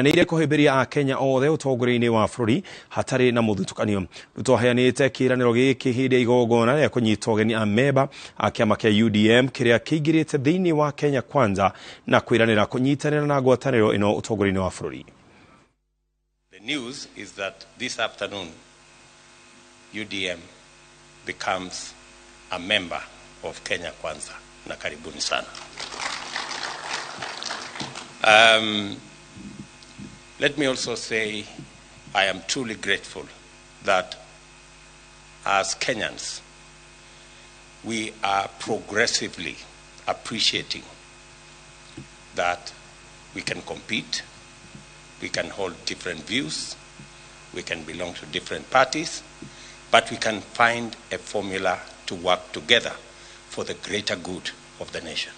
Nĩire kũhĩmbĩria Akenya othe ũtongoria-inĩ wa bũrũri hatarĩ na mũthutũkanio. Ruto aheanĩte kĩĩranĩro gĩkĩ hĩndĩ ya igongona rĩa kũnyita ũgeni amemba a kĩama kĩa UDM kĩrĩa kĩingĩrĩte thĩinĩ wa Kenya Kwanza na kwĩranĩra kũnyitanĩra na ngwatanĩro ĩno ũtongoria-inĩ wa bũrũri. The news is that this afternoon UDM becomes a member of Kenya Kwanza, na karibuni sana. Let me also say I am truly grateful that as Kenyans we are progressively appreciating that we can compete, we can hold different views, we can belong to different parties, but we can find a formula to work together for the greater good of the nation.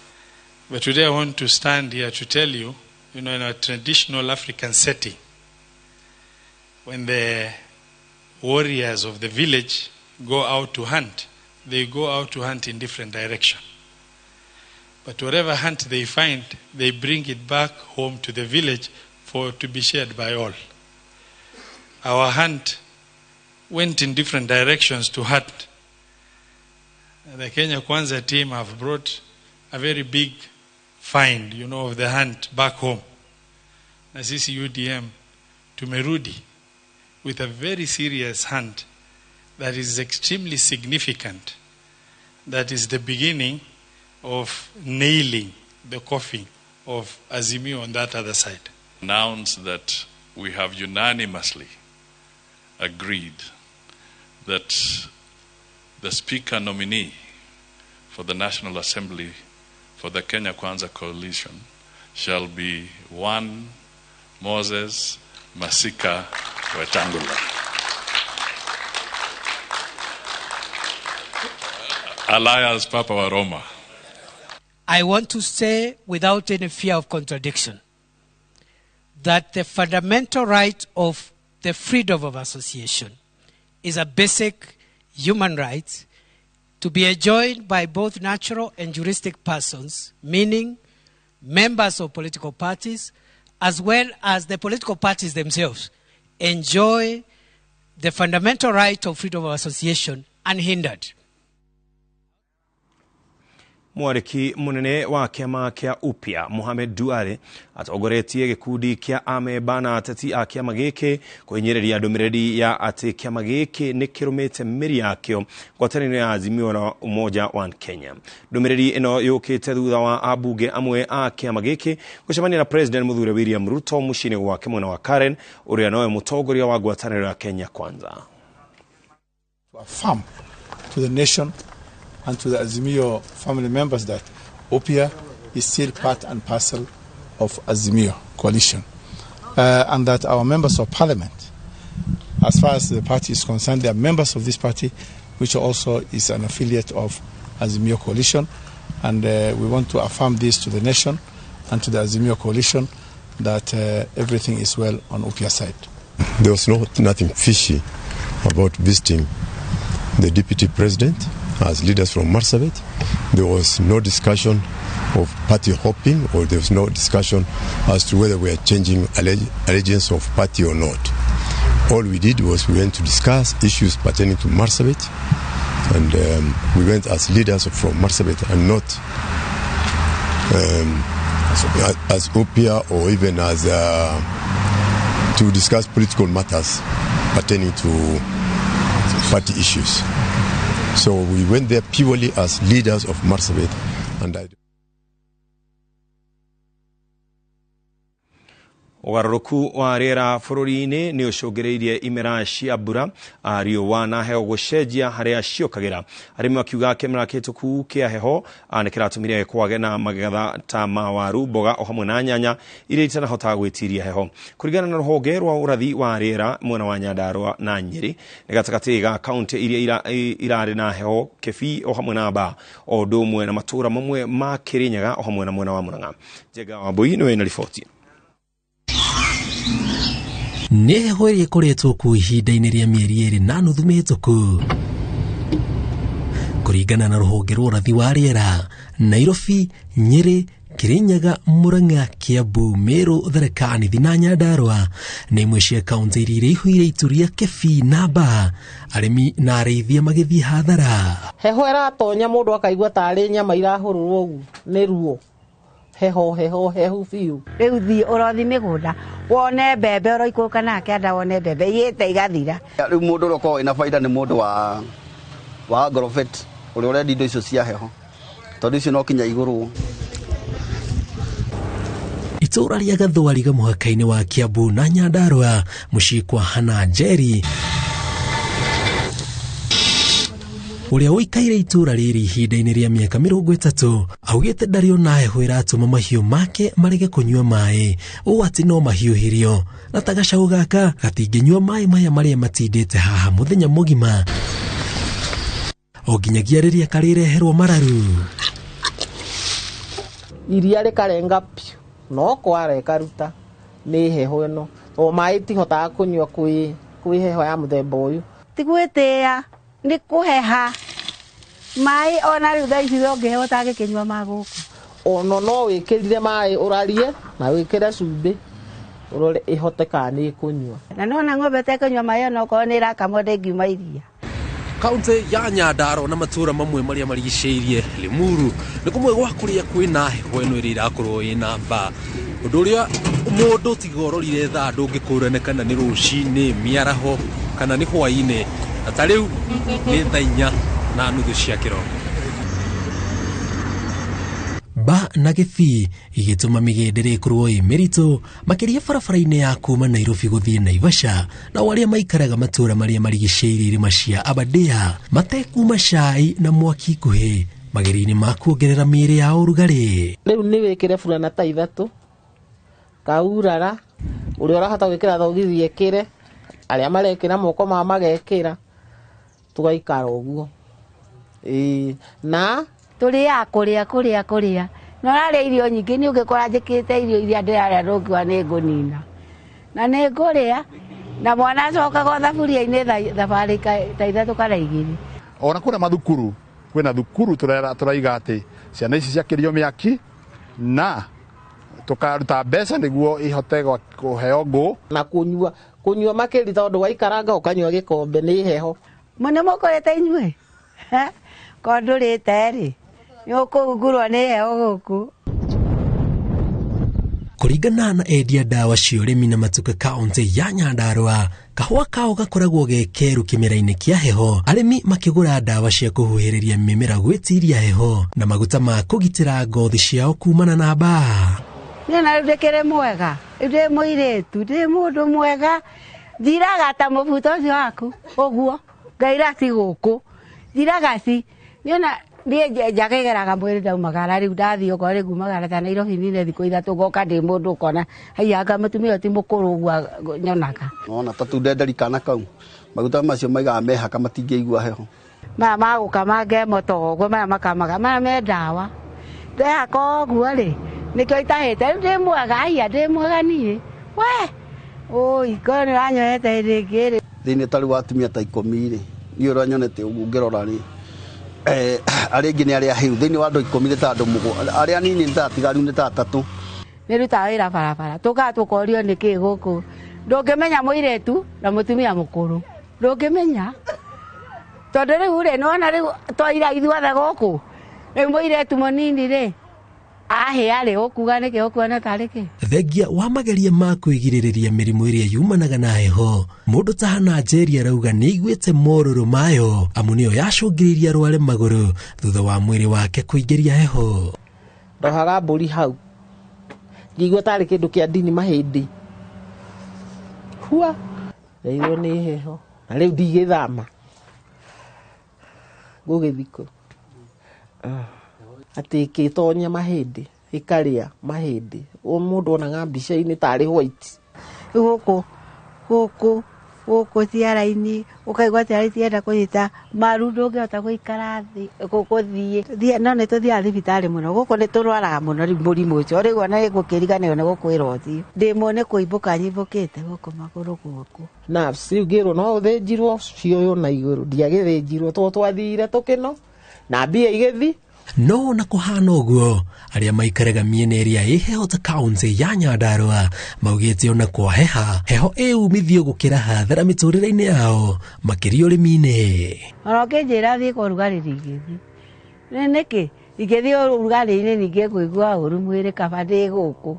But today I want to stand here to tell you, you know, in a traditional African setting, when the warriors of the village go out to hunt, they go out to hunt in different direction. But whatever hunt they find, they bring it back home to the village for to be shared by all. Our hunt went in different directions to hunt. The Kenya Kwanza team have brought a very big find, you know, of the hunt back home. Na sisi UDM tumerudi with a very serious hunt that is extremely significant. That is the beginning of nailing the coffin of Azimio on that other side. Announce that we have unanimously agreed that the speaker nominee for the National Assembly for the Kenya Kwanza coalition shall be one Moses Masika Wetangula, alias Papa wa Roma. I want to say without any fear of contradiction that the fundamental right of the freedom of association is a basic human right to be enjoyed by both natural and juristic persons, meaning members of political parties, as well as the political parties themselves, enjoy the fundamental right of freedom of association unhindered. Mwarĩki mũnene wa kĩama kĩa Upya Mohamed Duale atongoretie gĩkundi kĩa amemba na ateti a kĩama gĩkĩ kũhinyĩrĩria ndũmĩrĩri ya atĩ kĩama gĩkĩ nĩ kĩrũmĩte mĩri yakĩo ngwatanĩro ya Azimio la Umoja One Kenya. Ndũmĩrĩri ĩno yũkĩte thutha wa ambunge amwe a kĩama gĩkĩ gũcemania na President Mũthure William Ruto mũciĩ-inĩ gwake mwena wa Karen, ũrĩa nowe mũtongoria wa ngwatanĩro ya Kenya Kwanza. To affirm to the nation and to the Azimio family members that Upya is still part and parcel of Azimio coalition, and that our members of parliament, as far as the party is concerned, they are members of this party, which also is an affiliate of Azimio coalition, and we want to affirm this to the nation and to the Azimio coalition that everything is well on Upya side. There was nothing fishy about visiting the deputy president as leaders from Marsabit. There was no discussion of party hopping, or there was no discussion as to whether we are changing allegiance of party or not. All we did was we went to discuss issues pertaining to Marsabit, and we went as leaders from Marsabit and not as Upya or even as to discuss political matters pertaining to party issues. So we went there purely as leaders of Marsabit, and I. Ũgarũrũku wa rĩera bũrũri-inĩ nĩ ũcũngĩrĩirie imera cia mbura, riũa na heho gũcenjia harĩa ciũkagĩra. Arĩmi makiuga kĩmera kĩhĩtũku kĩa heho nĩ kĩratũmire kwage na magetha ta ma waru, mboga o hamwe na nyanya iria itanahota gwĩtiria heho. Kũringana na rũhonge rwa ũrathi wa rĩera mwena wa Nyandarua na Nyĩrĩ, nĩ gatagatĩ ga kaũntĩ iria irarĩ na heho Kĩbii o hamwe na Mbaa, o ũndũ ũmwe na matũũra mamwe ma Kĩrĩnyaga o hamwe na mwena wa Murang'a. Njenga Wambui nĩwe wĩna riboti. Nĩ heho ĩrĩa ĩkoretwo kuo ihinda-inĩ rĩa mĩeri 2.5 mĩhĩtũku. Kũringana na rũhonge rwa ũrathi wa rĩera, Nairobi, Nyĩrĩ, Kirinyaga, Murang'a, Kiambu, Meru, Tharaka Nithi na Nyandarua nĩ imwe cia kaunti iria irĩihũire itu rĩa kĩbii na mbaa, arĩmi na arĩithia magĩthiĩ hathara. Heho ĩratonya mũndũ akaigua tarĩ nyama irahũrũrwo ũguo nĩ ruo. Heho heho hehu biũ. Rĩu thiĩ ũrothi mĩgũnda wone mbembe ũroikũrũka nake anda wone mbembe ihĩte igathira. Rĩu mũndũ ũrĩa ũkoragwo wĩna baida nĩ mũndũ wa agrovet ũrĩa ũrendia indo icio cia heho, tondũ icio no kinya igũrwo. Itũũra rĩa Gathwariga mũhaka-inĩ wa Kiambu na Nyandarua, mũciĩ kwa Hana Njeri ũrĩa ũikaire itũũra rĩrĩ ihinda-inĩ rĩa mĩaka 30, augĩte ndarĩ ona heho ĩratũma mahiũ make marege kũnyua maĩ, ũũ atĩ no mahiũhĩrio na ta gacaũ gaka gatingĩnyua maĩ maya marĩa matindĩte haha mũthenya mũgima o nginyagia rĩrĩa karĩreherwo mararu. Iria rĩkarenga piũ no kwara ĩkaruta nĩ heho ĩno, tondũ maĩ tihotaga kũnyua kwĩ heho ya mũthemba ũyũ. Ti gwĩtĩĩa, nĩ kũheha maĩ ona rĩu thaa ici ũngĩheo ũtangĩkĩnyua ma gũkũ. Ona no wĩkĩrire maĩ ũrarie na wĩkĩre cumbĩ ũrore ĩhote kana nĩ ĩkũnyua. Na nĩwona ng'ombe ĩtekũnyua maĩ ona okorwo nĩ ĩrakamwo ndĩngiuma iria. Kaunti ya Nyandarua na matũũra mamwe marĩa marigicĩirie Limuru nĩ kũmwe gwa kũrĩa kwĩna heho ĩno ĩrĩa ĩrakorwo ĩna mbaa, ũndũ ũrĩa mũndũ tiga ũrorire thaa ndũngĩkũrana kana nĩ rũcinĩ, mĩaraho kana nĩ hwaĩ-inĩ, na ta rĩu nĩ thaa 4:30 cia kĩroko. Mba na gĩbii igĩtũma mĩgendere ĩkorwo ĩ mĩritũ makĩria barabara-inĩ ya kuma Nairobi gũthiĩ Naivasha, nao arĩa maikaraga matũũra marĩa marigicĩirie irĩma cia Aberdare matekuma cai na mwaki ikuhĩ magerio-inĩ ma kuongerera mĩĩrĩ yao ũrugarĩ. Rĩu nĩ wĩkĩre burana ta 3 kaurara, ũrĩa ũrahota gwĩkĩra thogithi ekĩre, arĩa marekĩra moko mao magekĩra, tũgaikara ũguo. Na tũrĩaga kũrĩa kũrĩa kũrĩa, na ũrarĩa irio nyingĩ nĩ ũngĩkora njĩkĩrĩte irio iria ndĩrarĩa ndũngiuga nĩ ngũnina, na nĩ ngũrĩa na mwana acokaga o thaburia-inĩ thabarĩ ta 3 kana 2. Ona kũrĩa mathukuru kwĩna thukuru tũraiga atĩ ciana ici ciakĩrio mĩaki na tũkaruta mbeca nĩguo ihote kũheo ngũ. Na kũnyua kũnyua makĩria tondũ waikaranga ũkanyua gĩkombe nĩ heho. Mũno mũkũrĩte inyuĩ korwo ndũrĩte rĩ nĩ ũkũhungurwo nĩ heho gũkũ. Kũringana na endia ndawa cia ũrĩmi na matuka kaunti ya Nyandarua, kahũa kao gakoragwo ge keru kĩmera-inĩ kĩa heho, arĩmi makĩgũra ndawa cia kũhuhĩrĩria mĩmera gwĩtiria heho na maguta ma kũgitĩra ngothi ciao kumana na mbaa. Niĩ na rĩu ndĩkĩrĩ mwega, rĩu ndĩ mũirĩtu, ndĩ mũndũ mwega, njiraga ta mũbuto ũcio waku ũguo, ngaira ci gũkũ, njiraga ci, niĩ niĩ njagĩgeraga mwĩrĩ ndaumagara rĩu ndathiĩ okorwo rĩ ngumagara ta Nairobi nine thikũ 3 ngoka ndĩ mũndũ ũkona haiya anga mũtumia ũyũ ti mũkũrũ ũguo nyonaga. Nona ta tu ndenderi kana kau maguta macio maigaga mehaka matingĩigua heho. Maya magũkama ngemo to ũguo, maya makamaga maya me ndawa ndehaka ũguo rĩ nĩkĩo itahĩte. Rĩu ndĩ mwega, haiya ndĩ mwega niĩ we ũi korwo nĩ ũranyoete hĩndĩ ĩngĩ rĩ. Thĩinĩ ta rĩu atumia ta 10 rĩ niĩ ũrĩa nyonete ũguo ngĩrora rĩ arĩa aingĩ nĩ arĩa ahĩu. Thĩinĩ wa andũ 10 nĩ ta andũ 7, arĩa anini nĩ ta atigaru nĩ ta 3. Nĩ rutaga wĩra barabara tũkaga tũkorio nĩkĩ gũkũ, ndũngĩmenya mũirĩtu na mũtumia mũkũrũ, ndũngĩmenya tondũ rĩu rĩ nĩwona rĩu twaira ithuothe gũkũ, rĩu mũirĩtu mũnini rĩ ahĩa rĩ ũkuga nĩkĩ ũkuona tarĩ kĩ. Thengia wa mageria ma kwĩgirĩrĩria mĩrimũ ĩrĩa yumanaga na heho, mũndũ ta Hana Njeri arauga nĩ aiguĩte morũrũ mayo amu nĩyo yacũngĩrĩirie arware magũrũ thutha wa mwĩrĩ wake kũingĩria heho. Ndohaga mbũri hau ngĩigua tarĩ kĩndũ kĩa ndini mahĩndĩ, hua ndaigua nĩ heho na rĩu ndigĩthama ngũgĩthikũ atĩ ĩkĩtonya mahĩndĩ ĩkarĩa mahĩndĩ, mũndũ onaga mbica-inĩ tarĩ white. Gũkũ gũkũ gũkũ ciara-inĩ ũkaigua ciara itienda kũnyita maru, ndũngĩhota gũikara thĩ gũthiĩ, no nĩ tũthiaga thibitarĩ mũno gũkũ nĩ tũrwaraga mũno rĩu mũrimũ ũcio rĩu ona nĩngũkĩriganĩrwo nĩ gũkwĩra ũthiũ ndĩmwe nĩ kũimbũka nyimbũkĩte gũkũ magũrũ gũkũ. Nerves rĩu ngĩrwo no ũthĩnjirwo cioywo na igũrũ, ndiagĩthĩnjirwo tondũ twathire tũkĩno na mbia igĩthi. No na kũhana ũguo arĩa maikaraga mĩena ĩrĩa ĩ heho ta kaunti ya Nyandarua maugĩte ona kwaheha heho ĩ umithio gũkĩra hathara mĩtũrĩre-inĩ yao makĩria ũrĩmi-inĩ. Ona ũkĩnjĩra thiĩ kwa ũrugarĩ ndingĩthiĩ. Nĩ nĩkĩ? Ingĩthiĩ ũrugarĩ-inĩ ningĩ ngũigua ũru mwĩrĩ kaba ndĩ gũkũ.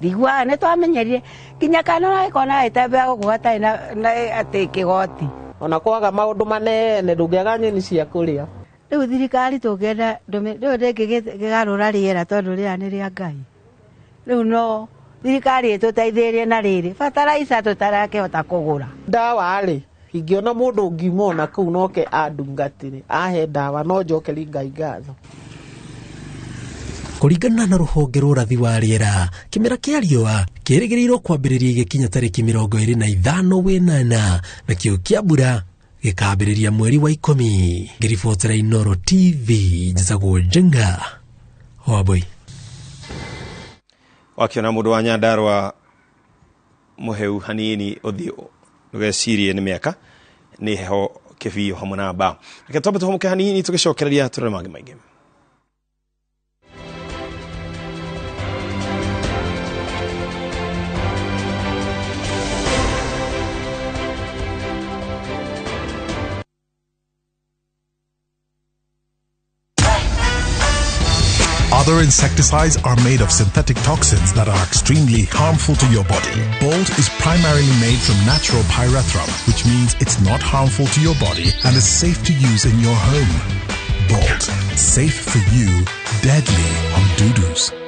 Ndiguaga nĩ twamenyerire nginya kana ũragĩkorwo gagĩtembea gũkũ gatarĩ na atĩ kĩgoti. Ona kwaga maũndũ manene ndũngĩaga nyeni cia kũrĩa. Rĩu thirikari tũngĩenda rĩu ndĩngĩgarũra rĩera tondũ rĩera nĩ rĩa Ngai. Rĩu no thirikari ĩtũteithĩrĩrie na rĩrĩ bataraica tũtarakĩhota kũgũra. Ndawa rĩ ingĩona mũndũ ũngiuma ona kũu noke andungatĩre ahe ndawa no njokerie Ngai ngatho. Kũringana na rũhonge rwa ũrathi wa rĩera kĩmera kĩa riũa kĩrĩgĩrĩirwo kwambĩrĩria gĩkinya tarĩki 25 wĩnana nakĩo kĩa mbura gĩkambĩrĩria mweri wa 10. Ngĩribotera Inooro TV njĩtagwo Njenga Wambui. Wakiona mũndũ wa Nyandarua mũheu hanini ũthiũ ndũgecirie nĩ mĩaka nĩ heho kĩbiũ hamwe na mbaa. Reke twambe tũhũmũke hanini tũgĩcokereria tũrore mangĩ maingĩ. Other insecticides are made of synthetic toxins that are extremely harmful to your body. Bolt is primarily made from natural pyrethrum, which means it's not harmful to your body and is safe to use in your home. Bolt, safe for you, deadly on doo-doos.